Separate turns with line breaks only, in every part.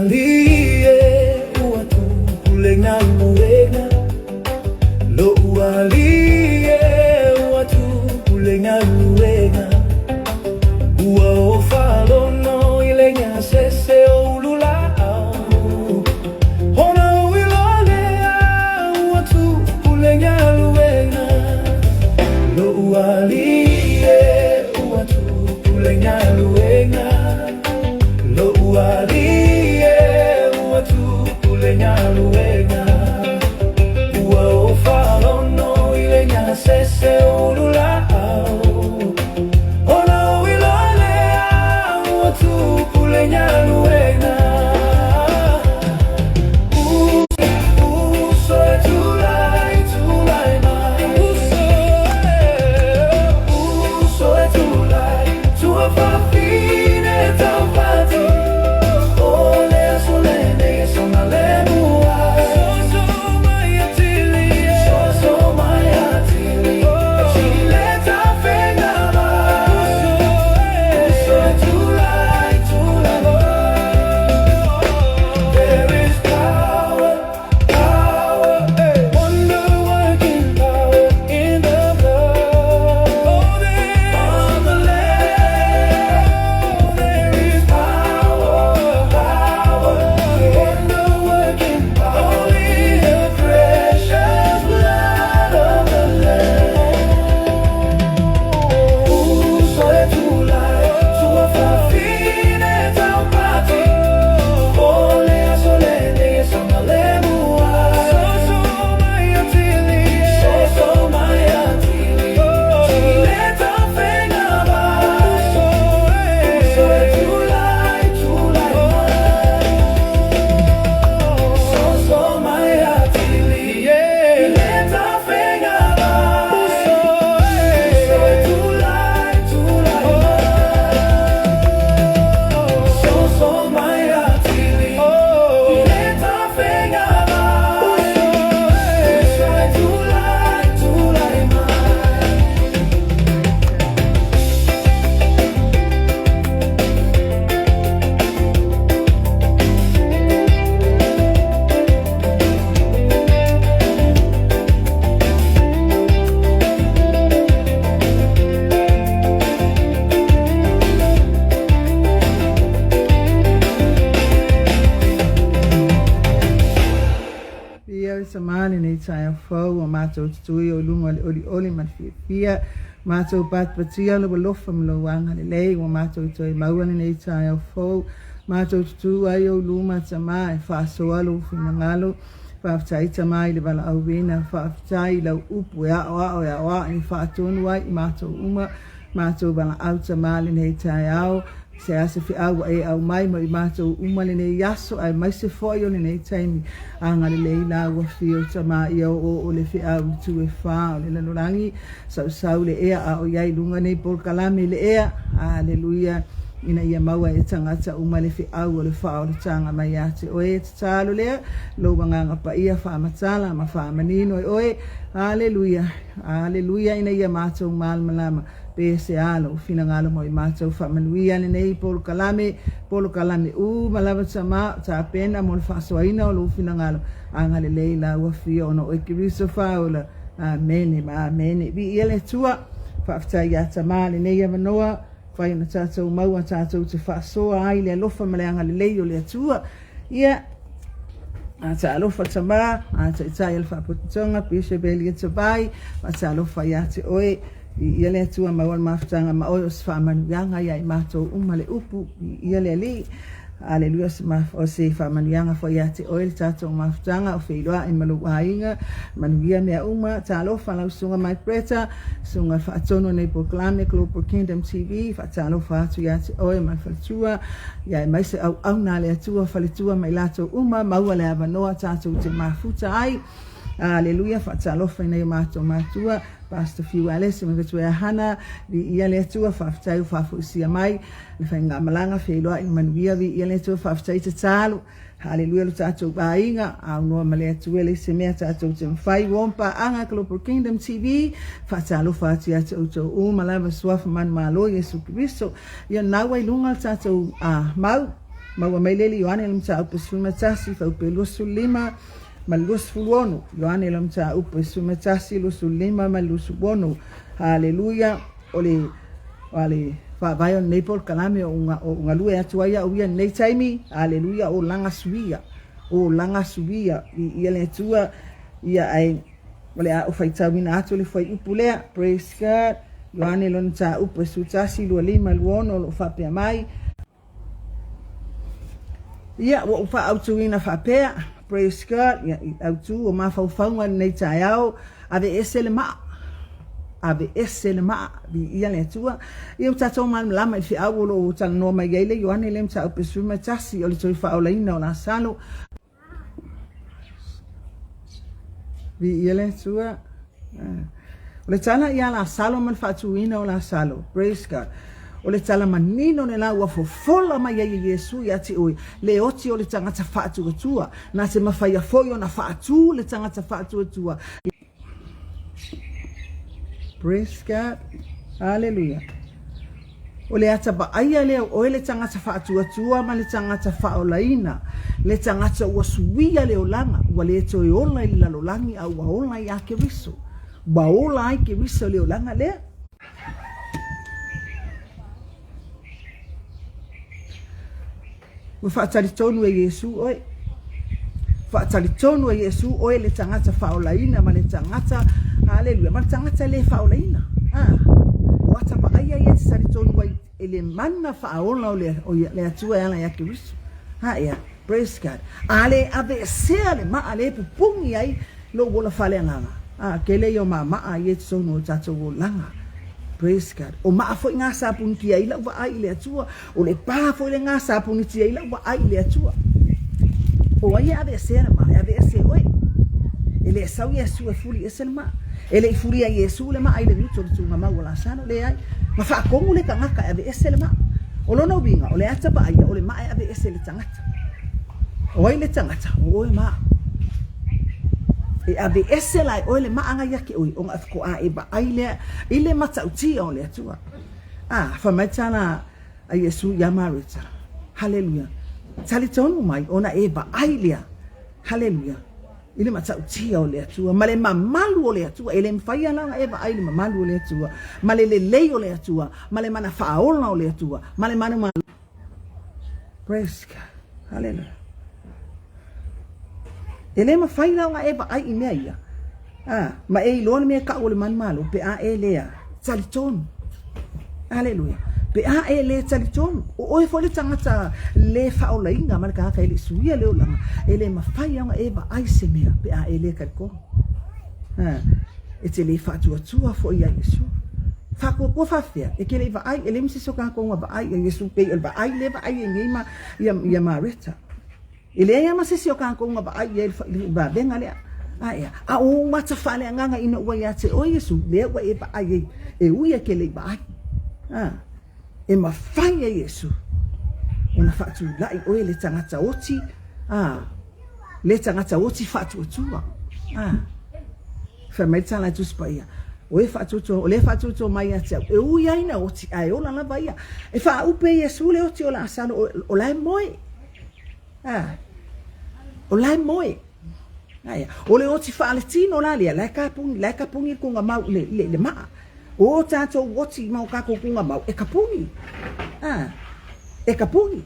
alii e ua tupu le galuega. Lo'u alii e ua tupu le galuega. Ua ou faalogo i le gasese o ululaau. Ona ou iloa lea ua tupu le galuega. Lo'u alii e ua tupu le galuega. Lo'u alii e ua tupu le galuega. Ua ou faalogo i le gasese o ululaau. Ona ou iloa lea ua tupu le galuega. Uso e tulai, tulai mai. Uso e, uso e tulai, tuafafine taufati. O le aso lenei e saogalemu ai. Soso mai atili, soso mai atili, e le tafega mai. Uso e tulai, tulai mai. There is power, power, wonder working power in the blood. Oh, there of the Lamb. There is power, power, wonder working power in the precious blood of the Lamb. Uso e tulai, tuafafine taupati. O le aso lenei e saogalemu ai. Soso mai atili, soso mai atili, le tafega mai. Uso e tulai, tulai mai. Soso mai atili, le tafega mai. Uso e tulai, tulai mai. Soso mai atili, le tafega mai. Uso e tulai, tulai mai.
Viia le Tama lenei taeao fou ua matou tutū i ou luma o le olioli ma le fiafia. Matou patipatia lou alofa ma lou agalelei ua matou toe maua lenei taeao fou. Matou tutū ai i ou luma, Tama, e faasoa lou finagalo. Faafetai, Tama, i le valaauina. Faafetai i lau upu e aoao e aoao e faatonu ai i matou uma. Matou valaau, Tama, lenei taeao. Se a se feau ua e aumai mo i matou uma lenei aso aemaise foi o lenei taimi. Agalelei la ua afio Tama ia oooo le feau i itu e fa o le lalolagi, sausau le ea a o i ai i luga nei polokalame i le ea. Aleluia! Ina ia maua e tagata uma le feau o le faaolataga mai ia te oe. E tatalo lea, lou Agaga Paia faamatala ma faamanino e oe. Aleluia! Aleluia! Ina ia matou malamalama Pe se a lou finagalo mo i matou faamanuia lenei polokalame, polokalame uma lava Tama o tapena mo le faasoaina o lou finagalo, agalelei la ua fia ona oe Keriso faaola. Amene ma amene. Viia le Atua. Faafetai ia Tama lenei avanoa, fai ona tatou maua tatou te faasoa ai le alofa ma le agalelei o le Atua. Ia, a talofa Tama, a taitai o le Faapotopotoga, Bishop Elliot Tavai, faatalofa ia te oe. Viia le Atua maua le mafutaga ma oe o se faamanuiaga ia i matou uma le upu. Viia le Alii. Aleluia o se faamanuiaga foi ia te oe le tatou mafutaga o feiloai ma lou aiga. Manuia mea uma. Talofa lau susuga Mike Bretta, susuga faatonu o nei polokalame Global Kingdom TV. Faatalofa atu ia te oe ma le faletua. Ia aemaise auauna a le Atua faletua ma i latou uma. Maua le avanoa tatou te mafuta ai. Aleluia, faatalofa i nai o matou matua, Pastor Fiu Alice ma Vetuea Hana, viia le Atua, faafetai ua faafoisia mai le faigamalaga, feiloai manuia, viia le Atua, faafetai tatalo. Haleluia lo tatou aiga, aunoa ma le Atua e leai se mea tatou te mafai. Ua om paaga Global Kingdom TV, faatalofa atu ia te outou uma lava, suafa manumalo Iesu Keriso. Ia nau ai luga le tatou mau. Maua mai lea i le Ioane le mataupu 11, fuaiupu e 25 ma le 26. Ioane le mataupu 11, 25 ma le 26. Haleluia! O le, o le faavae o lenei polokalame o ou galue atu ai au ia i lenei taimi. Haleluia! Olaga suia, olaga suia, viia le Atua. Ia ae o le a ou faitauina atu le fuaiupu lea. Praise God! Ioane lona mataupu 11, 25, 26 o lo o faapea mai. Ia, ua ou faaautuina faapea, praise God, ia, i autu o mafaufauga i lenei taeao, aveese le maa, aveese le maa, viia le Atua. Ia, ua tatou malamalama i le feau o lo o talanoa mai ai le Ioane lea mataupu 11, o le toe faaolaina o Lasalo. Viia le Atua. O le tala ia Lasalo ma le faatuina o Lasalo. Praise God. O le tala manino lena ua fofola mai ai e Iesu ia te oe, le oti o le tagata faatuatua, na te mafaia foi ona faatu le tagata faatuatua. Praise God. Hallelujah. O le ata vaaia lea o oe le tagata faatuatua ma le tagata faaolaina, le tagata ua suia le olaga, ua le toe ola i le lalolagi a ua ola ia Keriso. Ua ola ai Keriso i le olaga lea. Ua faatalitonu e Iesu oe. Faatalitonu e Iesu oe le tagata faaolaina ma le tagata, haleluia, ma le tagata le faaolaina. Ah, o ata vaaia ia te talitonu ai e le mana faaola o le, o le Atua e ala ia Keriso. Ha ea, praise God. A le aveesea le maa le pupungi ai lou ola faaleagaga. Ah, tele ia o mamaa ia i totonu o tatou olaga. Praise God. O maa foi ngā sa punitia ai lau vaai i le Atua. O le pā foi lena sa punitia ai lau vaai i le Atua. O ai e aveesea le maa? E aveese e oe. E le sau Iesu e fuli ese le maa. E le i fulia e Iesu le maa i le gutu o le tuugamau o Lasalo, leai. Na faatonu le tagata e aveese le maa. O lona uiga, o le ata vaaia, o le maa e aveese e le tagata. O ai le tagata? O oe ma au. E aveese la e oe le maa na ia te oe, ona e faatoa e vaai lea i le matautia o le Atua. A, fai mai tala a Iesu iā Mareta, Haleluia, talitonu mai ona e vaai lea, haleluia, i le matautia o le Atua, ma le mamalu o le Atua. E le mafai lava ona e vaai i le mamalu o le Atua, ma le lelei o le Atua, ma le mana faaola o le Atua, ma le mana Praise God. Haleluia. E le mafai la ona e vaai i mea ia. A, ma e iloa le mea e tau o le manumalo, pe a e lea talitonu. Aleluia. Pe a e le talitonu, o oe foi le tagata le faaolaina ma le tagata e le i suia le olaga, e le mafai ona e vaai se mea pe a e le talitonu. A, e te le faatuatua foi ia Iesu. Faatuatua faafefea? E te le i vaai, e leai ma se isi o tatou na vaai ia Iesu pei o le vaai lea e vaai ai nei ma ia, ia Mareta. E leai lava ma se isi o tatou na vaai i ai i le vavega lea. A ea, a o ou mata faaleagaga ina ua ia te oe Iesu, lea ua e vaai ai, e ui e te le i vaai. A, e mafai e Iesu ona faatulai oe le tagata oti, a, le tagata oti faatuatua. A, fai mai le tala a Tusi Paia, o e faatuatua, o lea e faatuatua mai ia te au, e ui ai na oti, ae ola lava ia. E faaupe Iesu le oti o Lasalo, o, o la e moe. A, o la e moe. Aia, o le oti faaletino la lea, la e kapuni, la e kapuni le tuugamau i le, i le, i le maa. O o tatou oti ma o tatou tuugamau, e kapuni. A, e kapuni.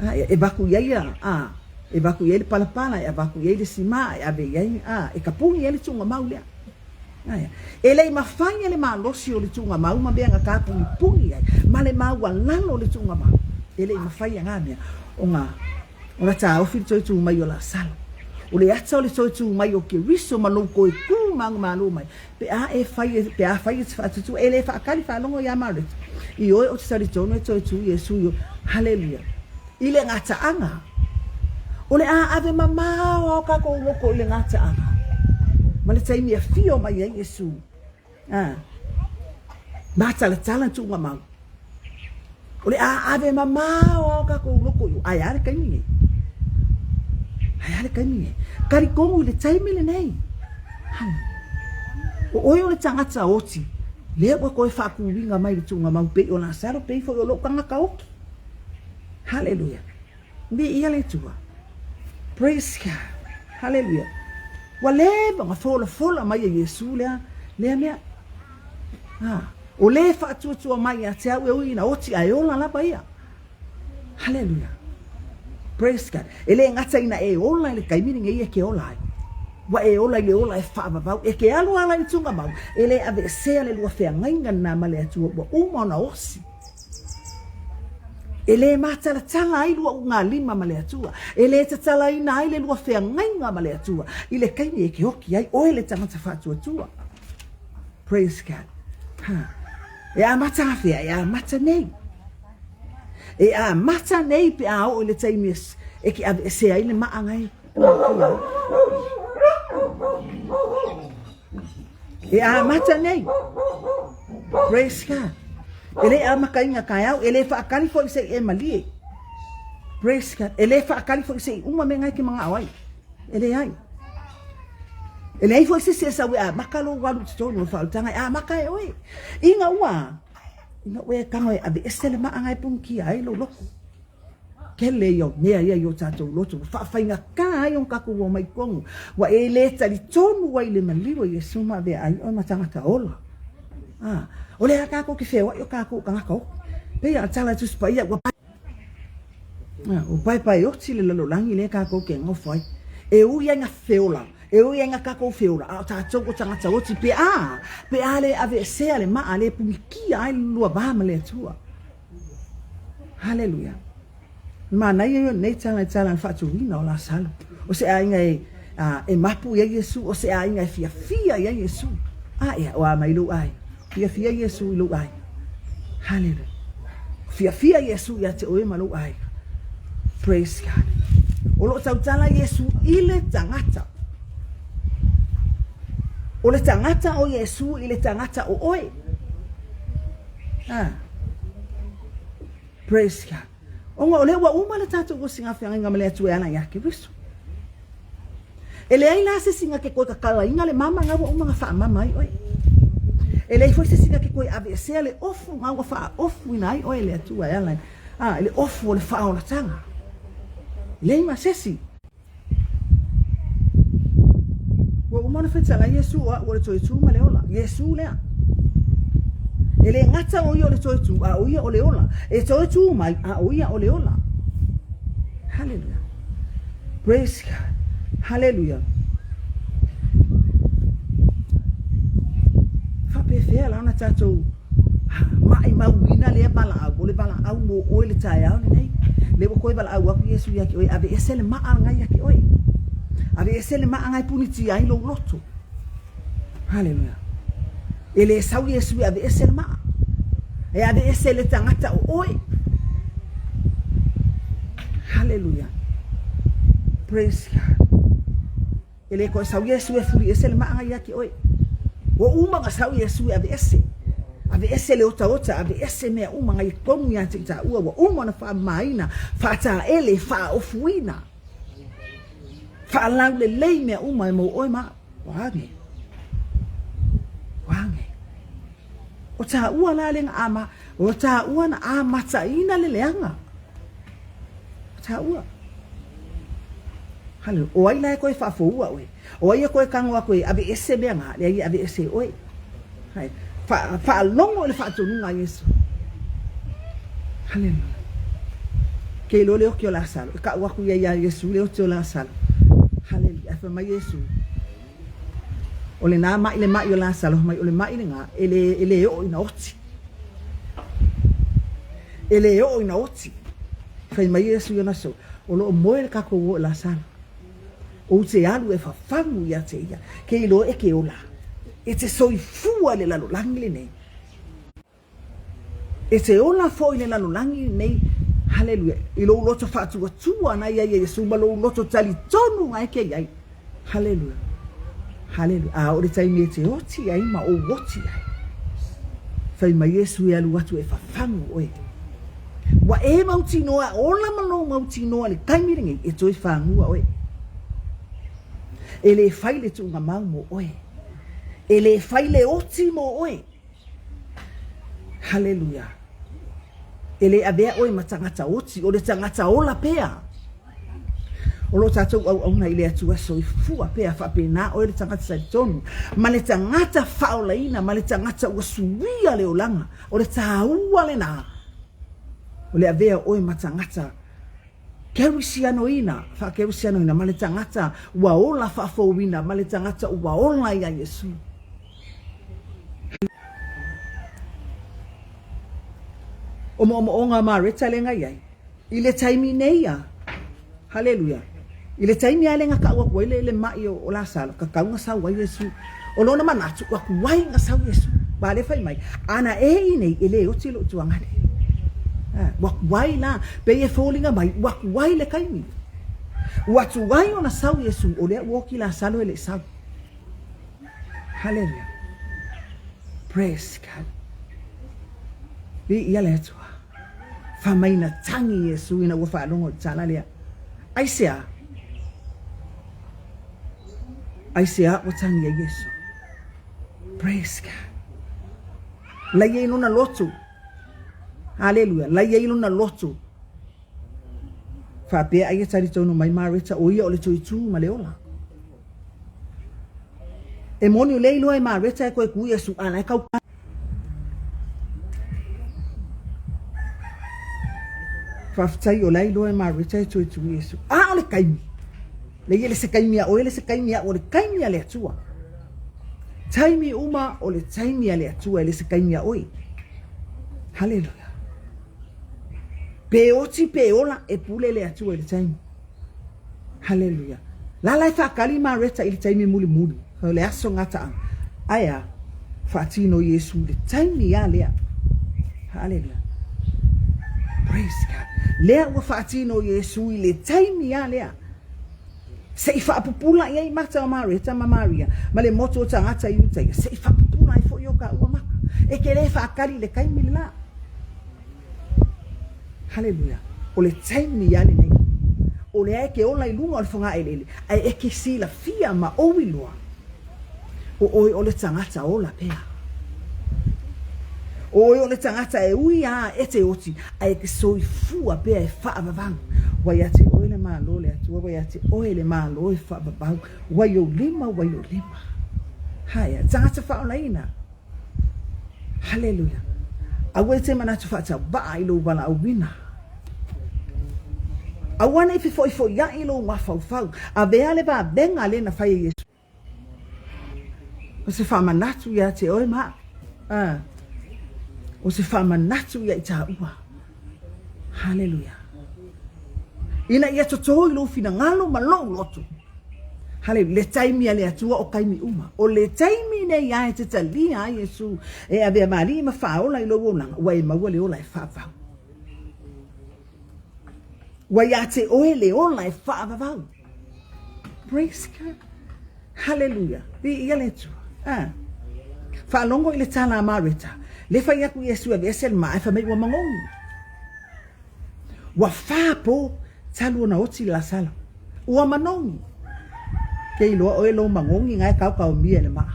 A, e avatu i ai a, a, e avatu i ai le palapala, e avatu i ai le simā, e ave i ai, a, e kapuni ai le tuugamau lea. Aia, e le i mafai e le malosi o le tuugamau ma mea na tapunipuni ai, ma le maualalo o le tuugamau, e le i mafai e na mea ona, ona taofi le toe tu mai o Lasalo. O le ata o le toe tu mai o Keriso ma lou toe tu manumalo mai, pe a e fai e, pe a fai e te faatutua, e le faakali faalogo iā Mareta, i oe o te talitonu e toe tu Iesu i oe. Haleluia. I le gataaga. O le a ave mamao a o tatou loto i le gataaga. Ma le taimi e afio mai ai Iesu, a, matalatala tuugamau. O le a ave mamao a o tatou loto i o, ae a le taimi nei? Ae a le taimi nei? Talitonu i le taimi lenei. O oe o le tagata oti, lea ua toe faatuina mai le tuugamau pei o Lasaro, pei foi o lou tagata oti. Haleluia. Viia le Atua. Praise God. Haleluia. Ua leva ona folafola mai e Iesu lea, lea mea. Ah, o le faatuatua mai ia te au e ui ina oti ae ola lava ia. Haleluia. Praise God. E le gata ina e ola i le taimi lenei e ke ola ai. Ua e ola i le ola e faavavau. E ke alu ala i tugamau, e le aveesea le lua feagaiga lena ma le Atua ua uma ona osi. E le matalatala ai lua ugalima ma le Atua, e le tatalaina ai le lua feagaiga ma le Atua i le taimi e ke oki ai oe le tagata faatuatua. Praise God. Ha. E amata afea, e amata nei. E amata nei pe a oo i le taimi e ke aveesea ai le maaga e E amata nei. Praise God. E le amataina taeao, e le faatali foi se i e malie. Praise God. E le faatali foi se i uma mea na e te manao ai. E leai. E leai foi se isi e sau e amata lou alu i totonu o le faaolataga, e amata e oe. Ina ua, ina ua e tago e aveese le maa na e punikia ai lou loto. Tele ia o mea ia i o tatou loto, ua faafaigata ai ona tatou omai i totonu, ua e le talitonu ai i le maliu o Iesu ma avea ai oe ma tagata ola. A, o le a tatou te feoai o tatou o tagata oki. Pei a tala e Tusi Paia, ua ua paepaeoti le lalolagi lea tatou te nofo ai. E ui ai na feola, e ui ai na tatou feola, a o tatou o tagata oti pe a, pe a le aveesea le maa, le punikia ai le lua va ma le Atua. Haleluia. Manaia ia o lenei tala i tala i le faatuina o Lasalo. O se aiga e, a, e mapu i ai Iesu, o se aiga e fiafia i ai Iesu. A ea, o a mai lou aiga. Fiafia Iesu i lou aiga. Haleluia. Fiafia Iesu ia te oe ma lou aiga. Praise God. O lo o tautala Iesu i le tagata. O le tagata o Iesu i le tagata o oe. Ah. Praise God. Ona o lea ua uma le tatou osiga feagaiga ma le Atua e ala ia Keriso. E leai la se isi na te toe tatalaina le mama na ua uma na faamama ai oe. E leai foi se isi na te toe aveesea le ofu na ua faaofuina ai oe e le Atua e ala i le ofu o le faaolataga. E leai ma se isi. Ua uma ona fetalai Iesu o a'u o le toe tu ma le ola. Iesu lea. E le gata o ia o le toe tu, a o ia o le ola. E toe tu mai, a o ia o le ola. Hallelujah. Praise God. Hallelujah. Faapefea la ona tatou Maʻimauina lea valaau, o le valaau mo oe le taeao lenei. Lea ua toe valaau atu Iesu ia te oe, aveese le maa lena ia te oe. Aveese le maa lena e punitia ai lou loto. Haleluia. E le sau Iesu e aveese le maa. E aveese le tagata o oe. Haleluia. Praise God. E le toe sau Iesu e fuli ese le maaga ia te oe. Ua uma ona sau Iesu e aveese. Aveese le otaota, aveese mea uma na i totonu ia te i taua, ua uma ona faamamaina, faataele, faaofuina, faalaulelei mea uma e mo oe ma au. Ua age. Ua age. O taua la le na ama, o taua na amataina le leaga. O taua. Haleluia. O ai la e toe faafoua oe? O ai e toe tago atu e aveese mea na? Leai e aveese e oe. Hai. Fa, faalogo i le faatonuga a Iesu. Haleluia. Ke iloa le oki o Lasalo. E kau aku ia iā Iesu le oti o Lasalo. Haleluia. Ae fai mai Iesu, O lena maʻi le maʻi o Lasalo, fai mai o le maʻi lena e le, e le oo ina oti. E le oo ina oti. Fai mai Iesu i ona aso, O lo o moe le tatou uo i Lasalo. Ou te alu e fafagu ia te ia, ke iloa e ke ola, e te soifua i le lalolagi lenei. E te ola foi i le lalolagi lenei, haleluia, i lou loto faatuatua na i ai e Iesu ma lou loto talitonu na e ke i ai. Haleluia. Haleluia. A o le taimi e te oti ai ma ou oti ai. Fai mai Iesu e alu atu e fafagu oe. Ua e mautinoa, ola ma lou mautinoa i le taimi lenei e toe fagua oe. E le fai le tuugamau mo oe. E le fai le oti mo oe. Haleluia. E le avea oe ma tagata oti, o le tagata ola pea. O lo tatou auauna i le Atua soifua pea faapena oe le tagata talitonu, ma le tagata faaolaina, ma le tagata ua suia le olaga. O le taua lena o le avea o oe ma tagata kerisianoina, faakerisianoina, ma le tagata ua ola faafouina, ma le tagata ua ola iā Iesu. O moomooga Mareta lea na i ai i le taimi nei a. Haleluia. I le taimi lava lea na kau atu ai le, le maʻi o, o Lasalo, tatau na sau ai Iesu. O lona manatu, ua tuai na sau Iesu. Ua le fai mai, ana e i nei, e le oti lou tuagane. A, ua tuai la, pei e foliga mai, ua tuai le taimi. Ua tuai ona sau Iesu, o lea ua oti Lasalo e le i sau. Haleluia. Praise God. Viia le Atua. Fai mai na tagi Iesu ina ua faalogo i le tala lea. Aisea? Aisea ua tagi ai Iesu? Praise God. Lai ai lona loto. Haleluia. Lai ai lona loto. Faapea ai e talitonu mai Mareta o ia o le toitū ma le ola. E moni o lea iloa e Mareta e koe ku Iesu a la e kau. Faafetai o la e iloa e Mareta e toe tu Iesu. A o le taimi. Le ia le se taimi a oe le se taimi a o le taimi a le Atua. Taimi uma o le taimi a le Atua e le se taimi a oe. Haleluia. Pe oti pe ola e pule le Atua i le taimi. Haleluia. Lala e faakali Mareta i le taimi mulimuli, o le aso gataaga. Ae a? Faatino Iesu i le taimi a lea. Haleluia. Praise God. Lea ua faatino Iesu i le taimi a lea. Se i faapupula i ai mata o Mareta ma Maria, ma le motu o tagata i Iutaia, se i faapupula ai foi o ka ua maka. E ke le faakali i le taimi le la. Haleluia. O le taimi ia lenei. O lea e ke ola i luga o le fogaeleele, ae e ke silafia ma ou iloa, o oe o le tagata ola pea. O oe o le tagata e ui a e te oti, ae e ke soifua pea e faavavau. Ua ia te oe le Malo le Atua, ua ia te oe le Malo e faavavau, ua i ou lima, ua i ou lima. Haea, tagata faaolaina. Haleluia. Aua e te manatu faatauvaa i lou valaauina. Aua ne i fefoifoiaʻi lou mafaufau. Avea le vavega lea na fai e Iesu. O se faamanatu ia te oe ma au. O se faamanatu ia i tāua. Haleluia. Ina ia totō i lou finagalo ma lou loto. Haleluia. Le taimi a le Atua o taimi uma. O le taimi nei a e te talia ai Iesu e avea ma alii ma faaola i lou olaga, ua e maua le ola e faavavau. Ua ia te oe le ola e faavavau. Praise God. Haleluia. Viia le Atua. Ah. Faalogo i le tala a Mareta. Le fai aku Iesu e aveese le maa e fai mai ua magogi. Ua fa po talu ona oti le Lasalo. Ua manogi. Ke iloa oe lou magogi nga e kaokaomia e le maa.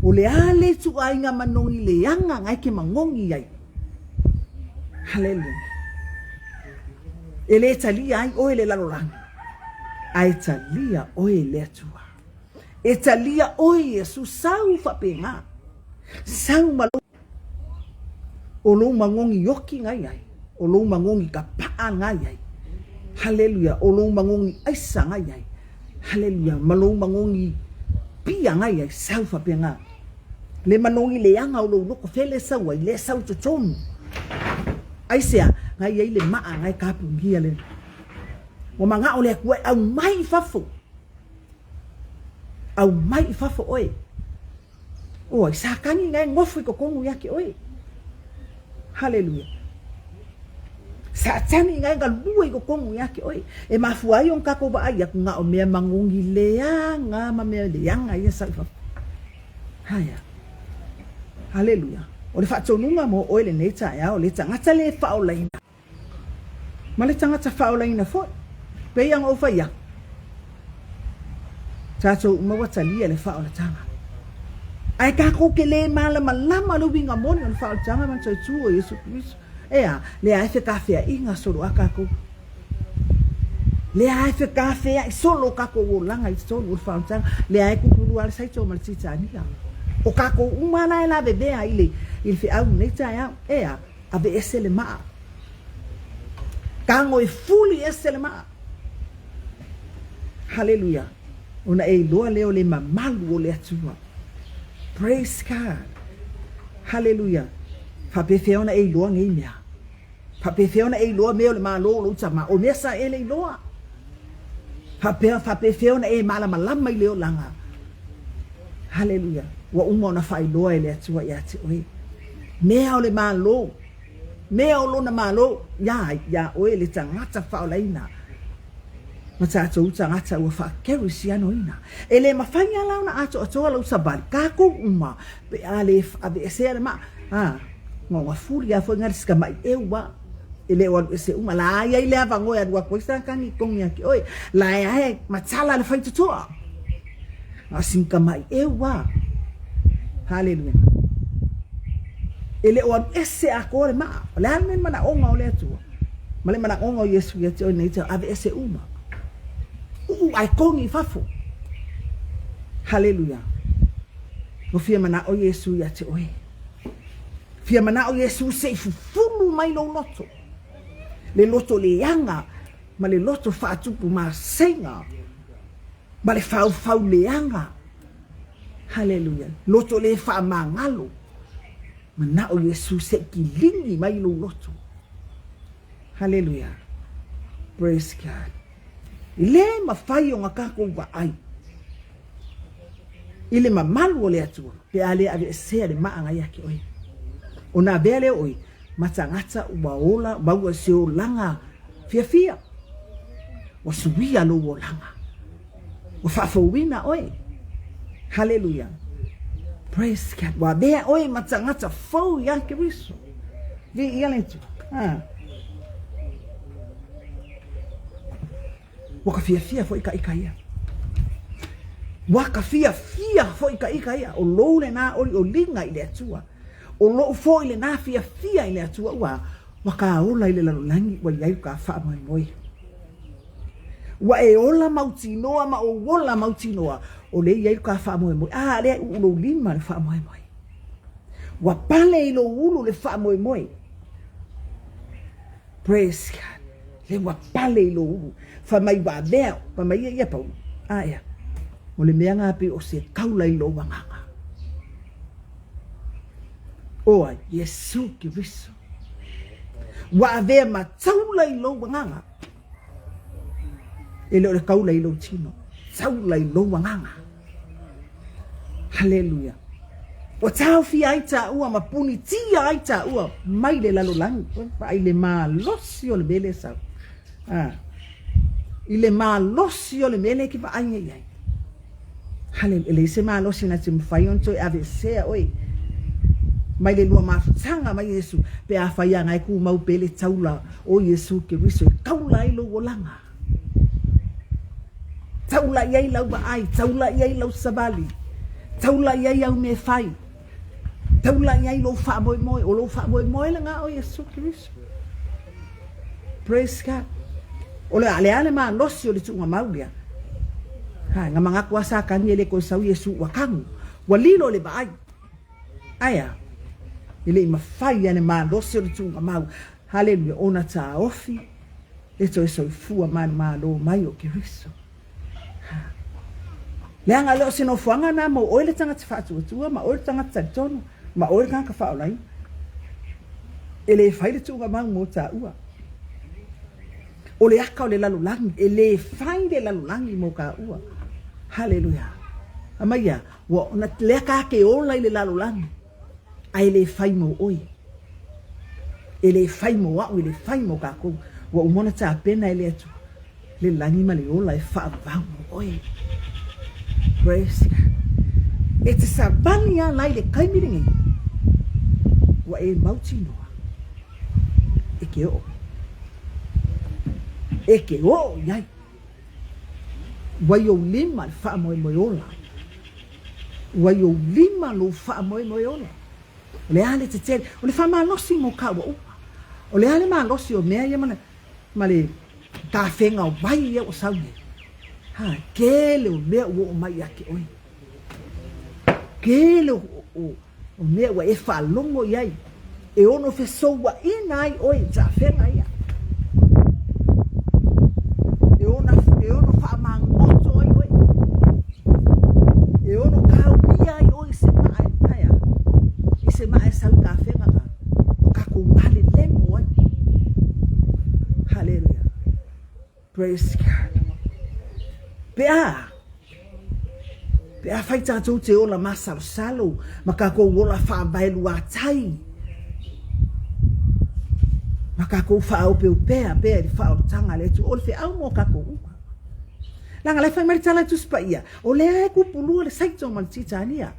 O le a le ituaiga manogi leaga nga e ke magogi ai. Haleluia. E le talia ai oe le lalolagi, ae talia oe le Atua. E talia oe Iesu sau faapena. Sau ma lou o lou magogi oki ngai ai, o lou magogi kapaa ngai ai. Haleluia, o lou magogi aisa ngai ai. Haleluia, ma lou magogi pia ngai ai, sau faapena. Le manogi leaga o lou loko fele sau ai, le sau totonu. Aisea, ngai ai le maa ngai kapugia le. Ua manao le Atua e aumai i fafo. Aumai i fafo oe. Oi, Satani ngai nofo i totonu ia te oe. Haleluia. Satani ngai galue i totonu ia te oe. E mafua ai ona tatou vaai atu na o mea magogi leaga ma mea leaga ia sau i fafo. Haea. Haleluia. O le faatonuga mo oe lenei taeao, le tagata le faaolaina. Ma le tagata faaolaina foi. Pei ona ou fai atu, tatou uma ua talia le faaolataga. Ae tatou te le malamalama le uiga moni o le faaolataga ma le tautua o Iesu Keriso. Ea, lea e fekafeaʻiga solo a kākou. Lea e fekafeaʻi solo kākou olaga i totonu o le faamatalaga. Lea e kukulu a le saito ma le Titania. O kākou uma la e lavevea i le i le feʻau i lenei taeao. Ea, aveese le maa. Tago e fuli ese le maa. Haleluia. Ona e iloa lea o le mamalu o le Atua. Praise God. Haleluia. Faapefea ona e iloa nei mea? Faapefea ona e iloa mea o le Malo o lou tama? O mea sa e le iloa. Faapea, faapefea ona e malamalama i le olaga? Haleluia. Ua uma ona faailoa e le Atua ia te oe. Mea o le Malo. Mea o lona Malo iā ai, iā oe le tagata faaolaina ma tatou tagata ua faakerisianoina. E le mafai lava la ona atoatoa lou savali, kākou uma, pe a le aveesea le maa, a, gaogafuli lava foi nga le sikamai ʻeu a, e le o alu ese uma. La i ai le avanoa e alu atu ai sa kagi kogi ia te oe, la e ae matala le faitotoa. A o sina ʻeu a. Haleluia. E le o alu ese atoa le maa. O le a le mea le manaʻoga o le Atua? Ma le manaʻoga o Iesu ia te oe nei te aveese uma. Uu ae kogi i fafo. Haleluia. Ua fia manaʻo Iesu ia te oe. Fia manaʻo Iesu se i fufulu mai lou loto. Le loto leaga ma le loto faatupu masega. Ma le faufau leaga. Haleluia. Loto le faamagalo. Manaʻo Iesu se i kiligi mai lou loto. Haleluia. Praise God. E le mafai ona kākou vaai i le mamalu o le Atua pe a le aveesea le maaga ia te oe. Ona avea lea o oe ma tagata ua ola maua se olaga fiafia. Ua suia lou olaga. Ua faafouina oe. Haleluia. Praise God. Ua avea oe ma tagata fou iā Keriso. Viia le Atua. Ha. Ua ka fiafia foi ka ika ia. Ua ka fiafia foi ka ika ia. O lou lenā olioliga i le Atua. O loʻu foi lenā fiafia i le Atua ua ua ka ola i le lalolagi ua i ai ka faamoemoe. Ua e ola mautinoa ma ou ola mautinoa o lea i ai ka faamoemoe. A lea e uu lou lima le faamoemoe. Ua pale i lou ulu le faamoemoe. Praise God. Le ua pale i lou ulu. Fai mai ua avea, fai mai ia ia Paulo. A ea, o le mea ngā pei o se kaula i lou agaga. O ai, Iesu Keriso. Ua avea ma taula i lou agaga. E le o le kaula i lou tino, taula i lou agaga. Haleluia. Ua taofia ai tāua ma punitia ai tāua mai le lalolagi. Vaai le malosi o le mea lea e sau. Ah. I le malosi o le mea lea e ke vaai nei i ai. Haleluia. E leai se malosi na te mafai ona toe aveesea oe mai le lua mafutaga mai Iesu pe afai ana e kumau pea le taula o Iesu Keriso e taula ai lou olaga. Taula i ai lau vaai, taula i ai lau savali, taula i ai au mea e fai, taula i ai lou faamoemoe, o lou faamoemoe lena o Iesu Keriso. Praise God. O le a le a le malosi o le tuuga mau lea. Ha, nga manatu a Satani e le toe sau Iesu ua kagu. Ua lilo le vaai. Ae a? E le i mafai a le malosi o le tuuga mau. Haleluia, ona taofi le toe soifua manumalo mai o Keriso. Ha. Leaga e le o se nofoaga na mo oe le tagata faatuatua ma oe le tagata talitonu ma oe le tagata faaolaina. E le fai le tuuga mau mo tāua. O le aka o le lalolagi, e le fai le lalolagi mo kāua. Haleluia. Amaia, ua ona lea ka ke ola i le lalolagi. Ae le fai mo oe. E le fai mo aʻu, e le fai mo kākou. Ua uma ona tapena e le Atua le lagi ma le ola e faavavau mo oe. Praise God. E te savali a la i le taimi lenei, ua e mautinoa e ke oo. E ke oo i ai. Ua i ou lima le faamoemoe ola. Ua i ou lima lou faamoemoe ola. O le a le tetele, o le faamalosi mo ka ua uma. O le a le malosi o mea ia ma le, ma le tafega o vai ia ua sau nei? Ha, tele o mea ua oo mai ia te oe. Tele o, o, o mea ua e faalogo i ai e ono fesouaina ai oe i tafega ia. E ona, e ono faamagoto ai oe. E ono kaumia ai oe i se maa e aea, i se maa e sau i tafega na, o kakou malelemo ai. Haleluia. Praise God. Pe a, pe afai tatou te ola masalosalo ma kakou ola faavaeluatai, ma kakou faaopeopea pea i le faaolataga a le Atua, o le feau mo kakou uma. Leaga la e fai mai le tala i le Tusi Paia, o lea e kupulua le saito ma le titania.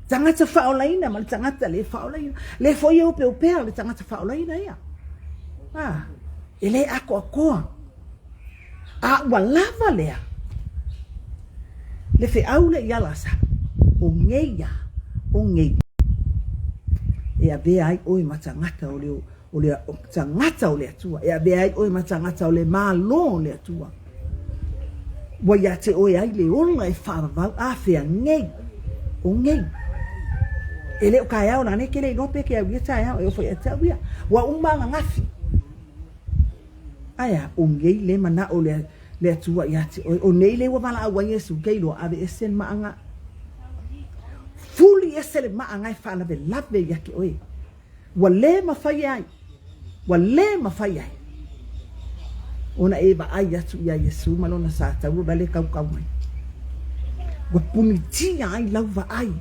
Tagata faaolaina ma le tagata le faaolaina. Le foi e opeopea o le tagata faaolaina ia. Ah, e le atoatoa. A ua lava lea, le feau lea ia Lasalo, o nei ia, o nei e avea ai oe ma tagata o le, o le o tagata o le Atua, e avea ai oe ma tagata o le Malo o le Atua. Ua ia te oe ai le ola e faavavau a fea nei, o nei. E le o taeao lana e ke le iloa pe ke au ia taeao e ofo ia te au ia. Ua uma ananafi. Ae a, o nei le manao o le, le Atua ia te oe. O nei le ua valaau ai Iesu, kei loa ave ese le maaga. Fuli ese le maaga e faalavelave ia te oe. Ua le mafai ai, ua le mafai ai ona e vaai atu iā Iesu ma lona sa taua vale kaukau mai. Ua punitia ai lau vaai.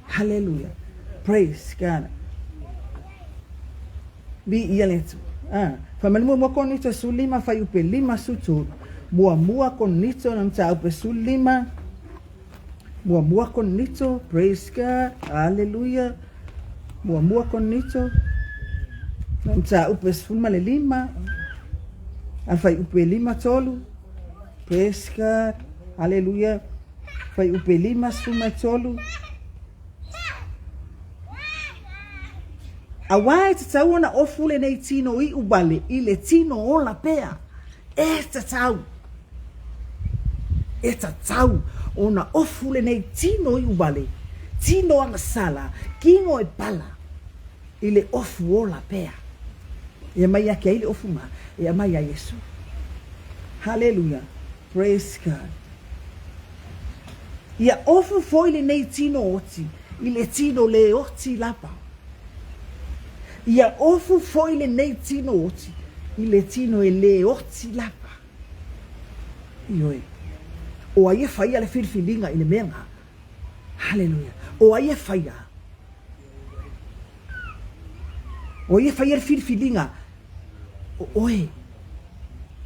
Haleluia. Praise God. Viia le Atua. Ah, fai mai le muamua Korinito 15 fuaiupu 53. Muamua Korinito na mataupu 15. Muamua Korinito, praise God, haleluia. Muamua Korinito, na mataupu 15. A fuaiupu 53. Praise God, haleluia. Fuaiupu 53. Auā e tatau ona ofu lenei tino iʻu wale i le tino ola pea. E tatau. E tatau ona ofu lenei tino iʻu wale, tino agasala, kino e pala i le ofu ola pea. E aumai ake ai le ofu ma, e aumai ia Iesu. Haleluia. Praise God. Ia ofu foi lenei tino oti i le tino le oti lava. Ia ofu foi lenei tino oti i le tino e le oti lava. Ioe. O ai e faia le filifiliga i le mea nga? Haleluia. O ai e faia? O ai e faia le filifiliga? O oe.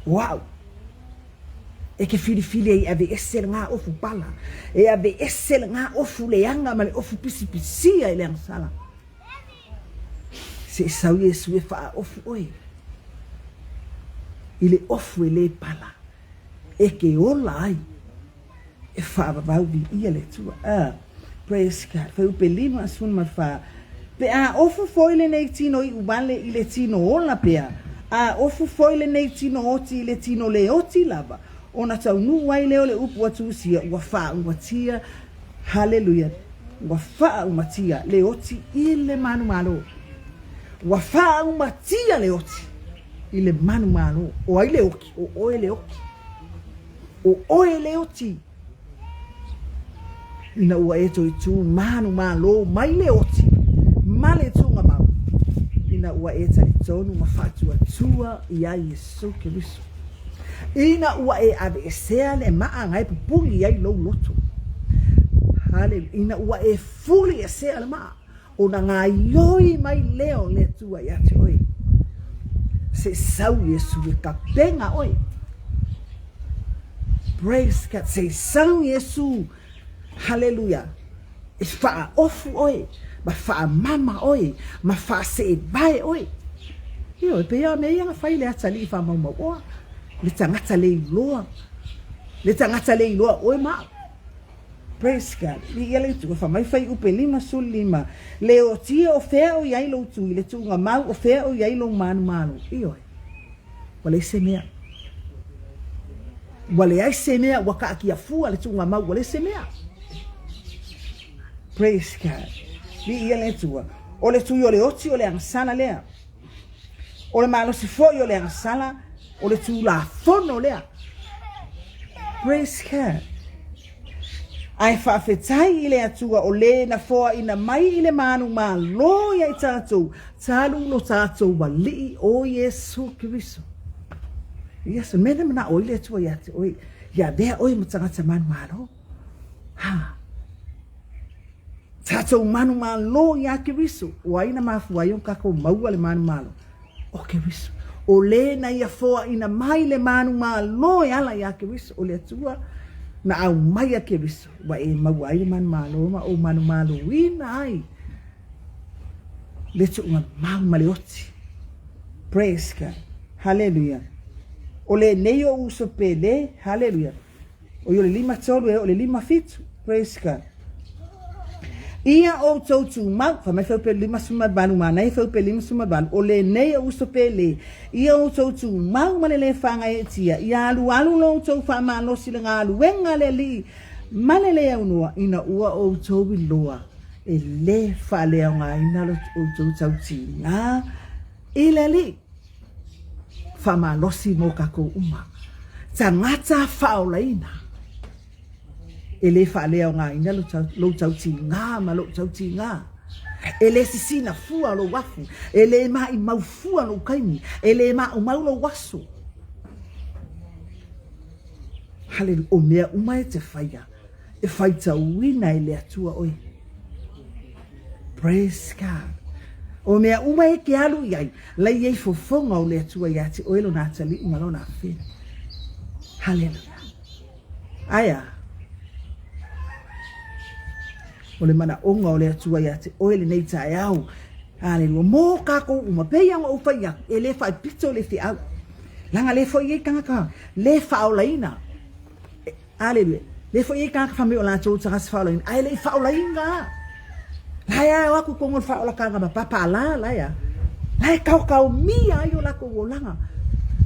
O au. E ke filifili ai e aveese le ofu pala, e aveese le ofu leaga ma le ofu pisipisia i le agasala. Se i sau Iesu e faaofu oe i le ofu e le pala, e ke ola ai e faavavau viia le Atua. Ah, praise God. Fuaiupu 54. Pe a ofu foi lenei tino iʻu wale i le tino ola pea, a ofu foi lenei tino oti i le tino le oti lava, ona taunuu ai lea o le upu a Tusia, ua faaumatia, haleluia, ua faaumatia le oti i le manumalo. Ua faaumatia le oti i le manumalo. O ai le oki? O oe le oki. O oe le oti. Ina ua e toe tū manumalo mai le oti ma le tūngamau, ina ua e talitonu ma faatuatua iā Iesu Keriso. Ina ua e aveesea le maaga e pupuni ai lou loto. Haleluia. Ina ua e fuliesea le maa, Ona gaioi mai lea o le Atua ia te oe. Se sau Iesu e kapenga oe. Praise God. Se sau Iesu. Hallelujah. E faaofu oe, ma faamama oe, ma faaseevae oe. Ioe, pei a mea ia na fai le atalii faamaumauoa, le tagata le iloa, le tagata le iloa oe ma au. Praise God. Viia le Atua, fai mai Fuaiupu 55, Le otia o fea o i ai lou tui, le tuuga mau o fea o i ai lou manumalo. Ioe. Ua leai se mea. Ua leai se mea, ua kaatia fua le tuuga mau, ua leai se mea. Praise God. Viia le Atua. O le tui o le oti o le agasala lea. O le malosi foi o le agasala, o le Tulafono lea. Praise God. Ae faafetai i le Atua o lē na foaina mai i le manumalo ia i tatou, talu lo tatou Alii o Iesu Keriso. Yes, o le mea lea manao ai le Atua ia te oe, ia avea oe ma tagata manumalo. Ha. Tatou manumalo iā Keriso, o ai na mafua ai ona tatou maua le manumalo? O Keriso. O lē na ia foaina mai le manumalo e ala iā Keriso, o le Atua na aumaia Keriso, ua e maua ai le manumalo ma ou manumaloina ai le tuuga mau ma le oti. Praise God. Haleluia. O lenei ou uso pele, haleluia. Oi o le 53 e oo i le 57. Praise God. Ia outou tumau, fai mai Fuaiupu 58, manaia Fuaiupu 58, o lenei o uso pele, ia outou tumau ma le lē faagaeetia, ia alualu lo outou faamalosi i le galuega a le Alii ma le lē aunoa, ina ua outou iloa e lē faaleaogaina lo outou tautiga i le Alii. Faamalosi mo tatou uma. Tagata faaolaina. E le faaleaogaina lou tautiga ma lou tautiga. E le sisina fua lou afu. E le maimau fua lou taimi. E le maumau lou aso. Haleluia. O mea uma e te faia, e faitauina e le Atua oe. Praise God. O mea uma e te alu i ai, la i ai fofoga o le Atua iā te oe lona atalii ma lona afena. Haleluia. Ae a? O le manaʻoga o le Atua iā te oe lenei taeao. Haleluia. Mō kākou uma, pei ona ou fai atu, e le faapito le feau. Leaga lē foi i ai tagata lē faaolaina. Aleluia. Lea foi e i ai tagata fai mai o latou tagata faaolaina, ae le i faaolaina lava. La e o atu i totonu o le faaolataga ma papaalā, la e a? La e taotaomia ai o latou olaga,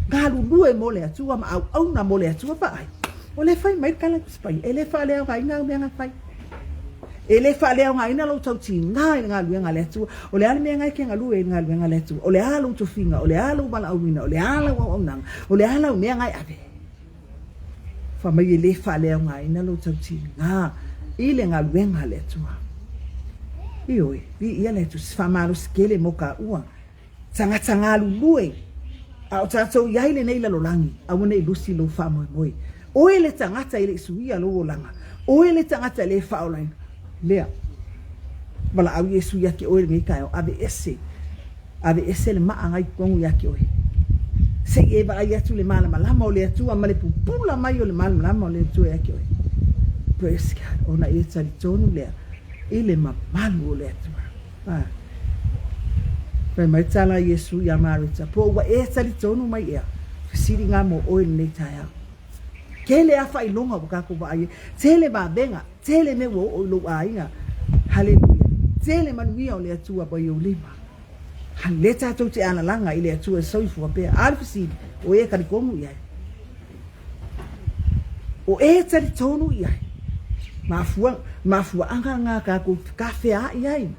galulue mo le Atua ma auauna mo le Atua. Vaai, o lea e fai mai le tala a le Tusi Paia, e le faaleaogaina au mea na fai. E le faaleaogaina lou tautiga i le galuega a le Atua. O le a le mea na e te galue ai i le galuega a le Atua? O le a lou tofiga? O le a lou valaauina? O le a lau auaunaga? O le a lau mea na e ave? Fai mai e le faaleaogaina lou tautiga i le galuega a le Atua. Ioe, viia le Atua, se faamalosi tele mo kaua, tagata galulue, a o tatou i ai lenei lalolagi, aua ne i lusi lou faamoemoe. Oe le tagata e le i suia lou olaga, oe le tagata e le faaolaina. Lea, valaau Iesu ia te oe i lenei taeao, aveese Aveese le maa na i totonu ia te oe. Se i e vaai atu i le malamalama o le Atua ma le pupula mai o le malamalama o le Atua ia te oe. Praise God. Ona e talitonu lea i le mamalu o le Atua. Ah. Fai mai tala a Iesu iā Mareta, po ua e talitonu mai ea, fesili ngā mo oe lenei taeao. Tele a faailoga ua tatou vaai ai, tele vavega, tele mea ua oo i lou aiga. Haleluia. Tele manuia o le Atua mai ou lima. Lea tatou te alalaga i le Atua e soifua pea. A le fesili, o e talitonu i ai? O e talitonu i ai? Mafua, mafuaaga ngā kākou ka feaai ai.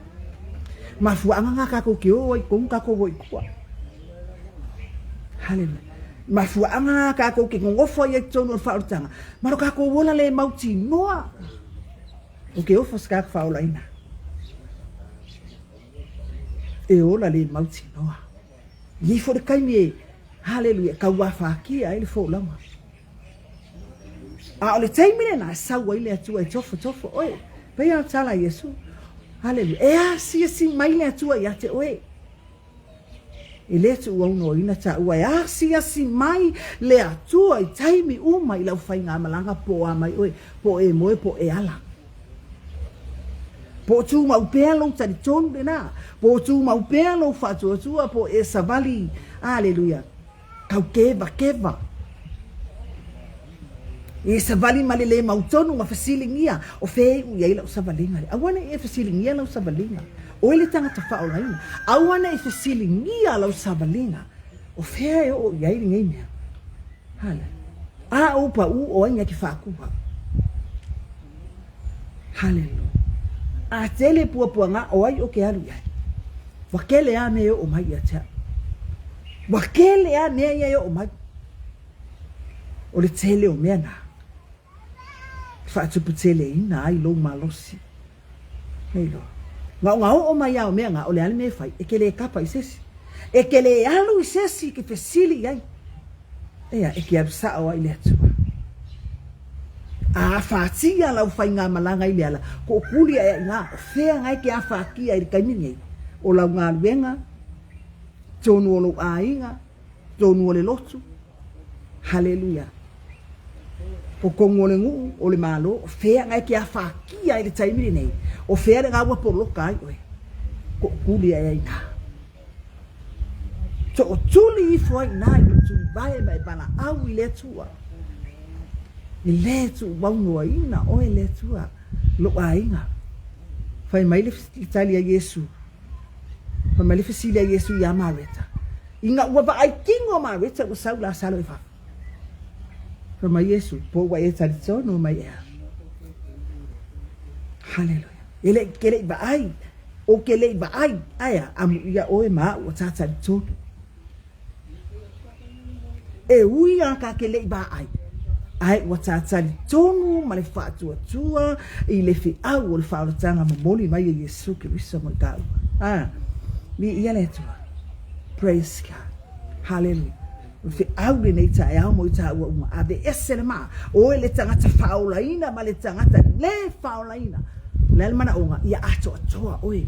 Mafuaaga ngā kākou ke o ai tonu kākou o i tua. Haleluia. Mafuaaga ngā kākou ke nonofo ai ai tonu o le whaorutanga. Ma lo kākou ola le mautinoa. O ke ofo se kākou whaolaina. E ola le mautinoa. I ai foi le taimi e, haleluia, e tauāwhākia ai le folauga. A o le taimi lena e sau ai le Atua e tofotofo oe. Pei a tala a Iesu. Haleluia. E asiasi mai le Atua ia te oe. E le tuuaunoaina taua e asiasi mai le Atua i taimi uma i lau faigamalaga po o a mai oe, po o e moe po o e ala. Po o tumau pea lou talitonu lena, po o tumau pea lou faatuatua, po o e savali, aleluia, taukevakeva. E savali ma le le mautonu ma fesiligia, o fea e iu i ai lau savaliga lea? Aua ne i e fesiligia lau savaliga, oe le tagata faaolaina. Aua ne i fesiligia lau savaliga, o fea e oo i ai lenei mea? Hale. A ou paʻū o ai na ke faakuha? Haleluia. A tele puapuaga o ai o ke alu i ai? Ua kele a mea e oo mai ia te au. Ua kele a mea ia e oo mai. O le tele o mea na e faatuputeleina ai lou malosi. Nei loa. Gaogaoo mai a o mea na, o le a le mea e fai? E ke lē kapa i se isi. E ke lē alu i se isi e ke fesili i ai. Ea, e ke alu sao ai i le Atua. A afatia lau faigamalaga i le ala, toʻokuli aʻe ai ina, o fea na e ke afatia i le taimi nei? O lau galuega, tonu o lou aiga, tonu o le lotu. Haleluia. O tonu o le nuu, o le Malo, o fea na e ke afatia ai i le taimi lenei? O fea le na ua poloka ai oe? Toʻokuli aʻe ai ina. Toʻotuli ifo ai ina i lou tulivae ma e valaau i le Atua. E le tuuaunoaina oe le Atua, lou aiga. Fai mai le tali a Iesu, fai mai le fesili a Iesu iā Mareta, ina ua vaai kino Mareta ua sau Lasalo i fafo. Fai mai Iesu, po ua e talitonu mai ea. Haleluia. E le, ke le i vaai, o ke le i vaai, ae a, amuia oe ma aʻu ua ta talitonu. E ui a ka ke leʻi vaai, ae ua ta talitonu ma le faatuatua i le feau o le faaolataga momoli mai e Iesu Keriso mo i tāua. A, viia le Atua. Praise God. Hallelujah. O le feau lenei taeao mo i tāua uma. Aveese le maa. Oe le tagata faaolaina ma le tagata le faaolaina. O le a le manaoga? Ia atoatoa oe.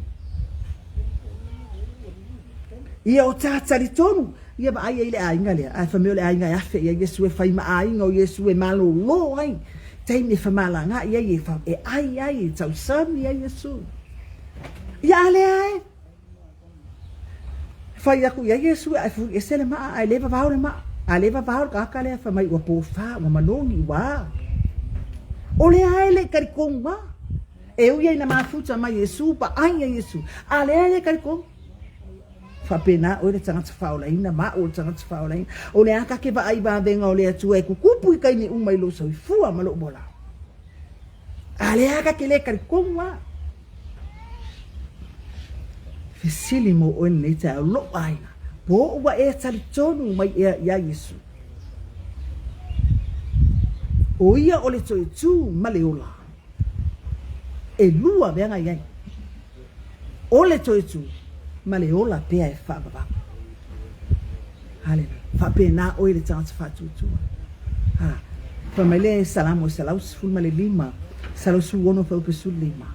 Ia o ta talitonu, ia vaai ai le aiga lea, ae fai mai o le aiga e afe i ai Iesu e fai ma aiga o Iesu e malōlō ai, taimi e femalagaai ai, e, e ai ai, e tausami ai Iesu. Ia a lea e fai aku iā Iesu ae fui ese le maa, ae le vavao le maa, a le vavao le tagata lea, fai mai ua pōfā, ua manogi, ua a. O lea e le i talitonu lava. E ui ai na mafuta mai Iesu, paʻai ia Iesu, a lea e le talitonu. Faapena oe le tagata faaolaina, ma au o le tagata faaolaina. O le a ka ke vaai vavega o le Atua e kukupu i taimi uma i lou soifua ma lou ola. A lea ka ke le talitonu lava. Fesili mo oe lenei taeao, lou aiga, po ua e talitonu mai ea iā Iesu? O ia o le toe tū ma le ola. Elua mea na i ai. O le toe tū ma le ola pea e faavavau. Haleluia. Faapena oe le tagata faatuatua. Ha. Fai mai le Salamo e 115, 116 fuaiupu 15.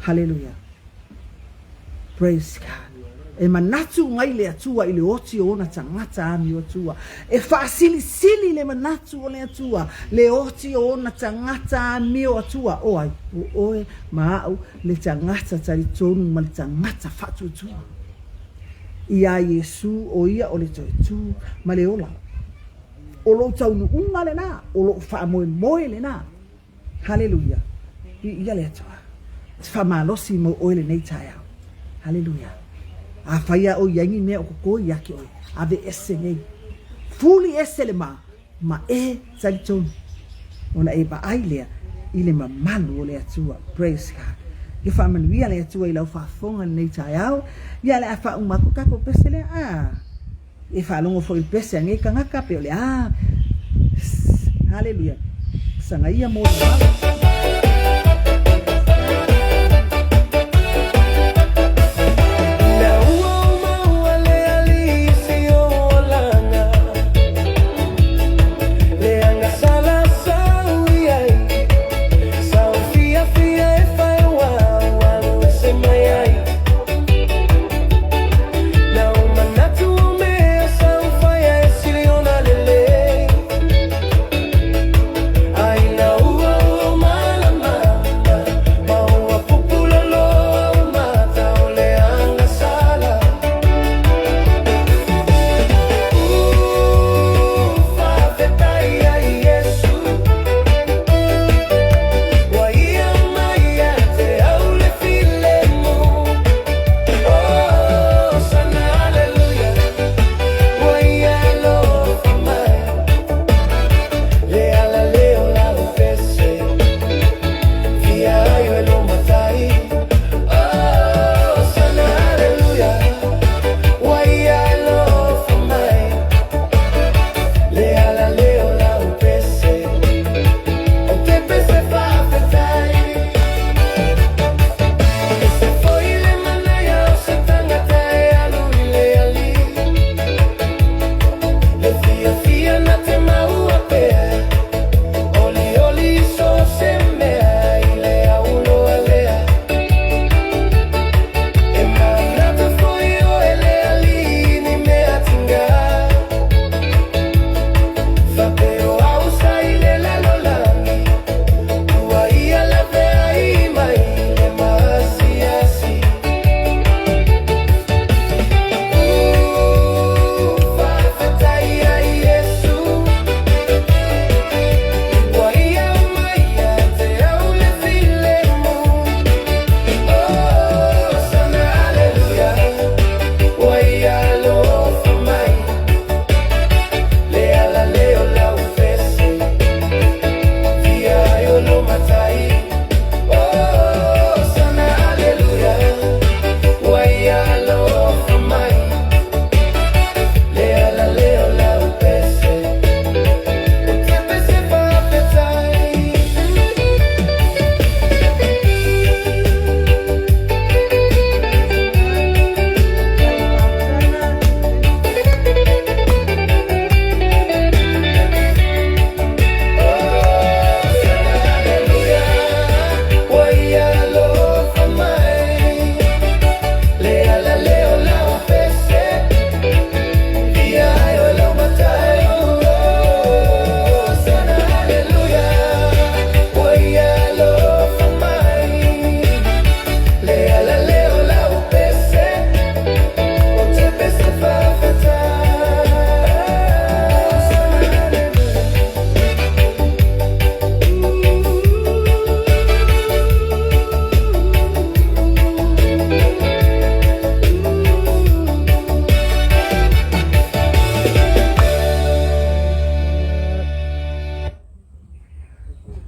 Haleluia. Praise God. E manatu mai le Atua i le oti o ona tagata amio atua. E faasilisili le manatu o le Atua, le oti o ona tagata amio atua. O ai? O oe ma au, le tagata talitonu ma le tagata faatuatua. Iā Iesu, o ia o le toe tū ma le ola. O lou taunuuga lenā, o lou faamoemoe lenā. Haleluia! Viia le Atua. Te faamalosi mo oe lenei taeao. Haleluia! Afai a oi ai ni mea o kokō ia ke oe, ave ese nei. Fuli ese le ma, ma e talitonu. Ona e vaai lea i le mamalu o le Atua. Praise God. Ia faamanuia le Atua i lau faafofoga lenei taeao. Ia le a faauma atu tatou pese lea. Ah. E faalogo foi i le pese a nei tagata pe o le a. Haleluia. Sagaia mo le mamalu.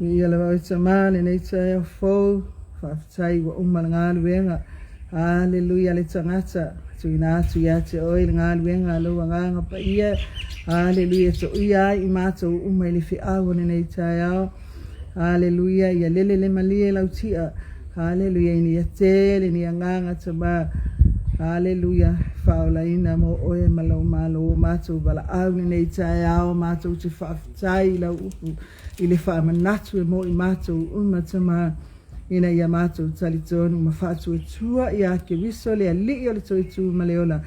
Viia lava oe Tama lenei taeao fou, faafetai ua uma le galuega. Haleluia le tagata, tuuina atu ia te oe le galuega a lou Agaga Paia. Haleluia, toia ai i matou uma i le feau o lenei taeao. Haleluia, ia lele le malie lau tia. Haleluia, ina ia tele ni agaga Tama. Haleluia, faaolaina mo oe ma lou Malo. Matou valaau lenei taeao, matou te faafetai i lau upu i le faamanatu e mo i matou uma Tama, ina ia matou talitonu ma faatuatua ia Keriso le Alii o le Toitu ma le Ola,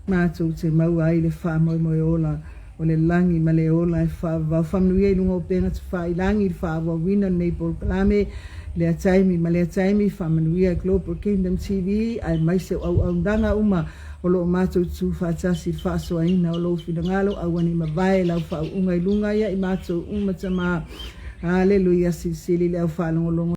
matou te maua ai le faamoemoe ola o le lagi ma le ola e faavavau. Faamanuia i luga o upega tafailagi i le faaauauina o lenei polokalame lea taimi ma lea taimi. Faamanuia Global Kingdom TV aemaise o auaunaga uma o lo o matou tu faatasi i le faasoaina o lou finagalo. Aua ne i mavae lau faauuga i luga ia i matou uma Tama. Haleluia, silisili le au faalogologo.